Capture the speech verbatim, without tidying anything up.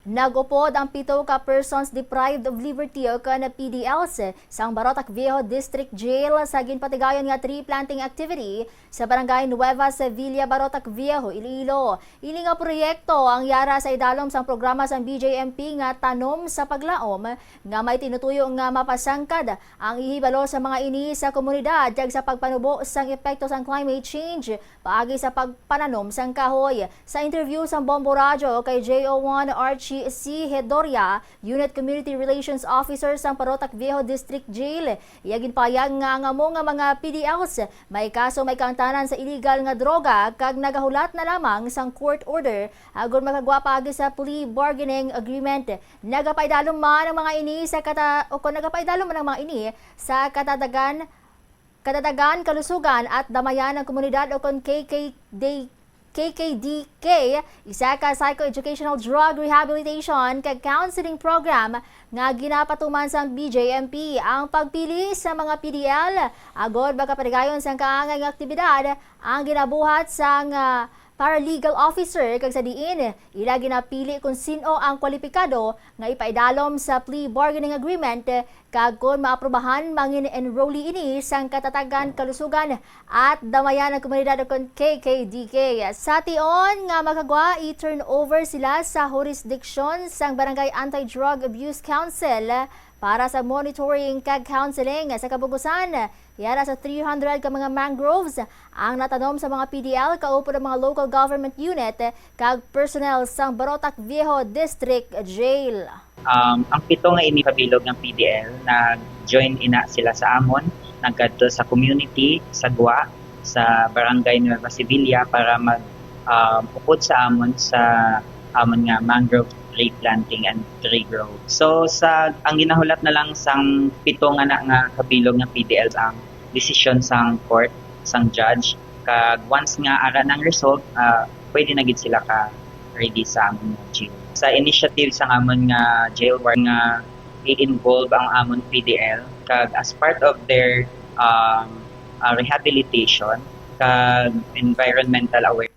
Nag-upod ang pito ka persons deprived of liberty o kon P D Ls sang Barotac Viejo District Jail sa ginpatigayon nga tree planting activity sa Barangay Nueva Sevilla, Barotac Viejo, Iloilo. Ini nga proyekto ang yara sa idalom sang programa sang B J M P nga Tanom sa Paglaom, nga may tinutuyo nga mapasangkad ang ihibalo sa mga ini sa komunidad kag sa pagpanubo sang epekto sang climate change paagi sa pagpananom sang kahoy. Sa interview sang Bombo Radyo kay J O one Archie C. Hedoria, Unit Community Relations Officer sang Barotac Viejo District Jail, iya ginpahayag nga ang amo nga mga P D Ls may kaso may kaangtanan sa illegal nga droga kag nagahulat na lamang sang court order agod makagwa paagi sa plea bargaining agreement. Nagapaidalom man ang mga ini sa kata-, o kon nagapaidalom man ang mga ini sa katatagan, katatagan, kalusugan at damayan ng komunidad o kon K K D, K K D K, isa ka psychoeducational drug rehabilitation kag counseling program nga ginapatuman sang B J M P. Ang pagpili sa mga P D L agod makapatigayon sang kaangay nga aktibidad ang ginabuhat sang, ah, paralegal officer, kag sa diin ila ginapili kon sin-o ang kwalipikado nga ipaidalom sa plea bargaining agreement, kag kon maaprubahan, mangin enrollee ini sang Katatagan, Kalusugan at Damayan ng Komunidad o kon K K D K. Sa tion nga makagwa, i-turnover sila sa jurisdiction sang Barangay Anti-Drug Abuse Council para sa monitoring kag counseling. Sa kabugusan, yara sa three hundred ka mga mangroves ang natanom sa mga P D L, kaupod ang mga local government unit kag personnel sang Barotac Viejo District Jail. Um, ang pito nga ini kabilog ng P D L, nag-join ina sila sa amon, nagkadto sa community, sa Gwa, sa Barangay Nueva Sevilla para mag, um, upod sa amon sa amon nga mangrove tree planting and tree growth. So, sa, ang ginahulat na lang sang pito nga na nga kabilog nga P D L ang desisyon sang court, sang judge, kag once nga ara nang result, ah, pwede na gid sila ka release sa amon nga jail. Sa initiative sang amon nga jail ward nga i-involve ang amon P D L, kag as part of their, um, ah, rehabilitation kag environmental awareness,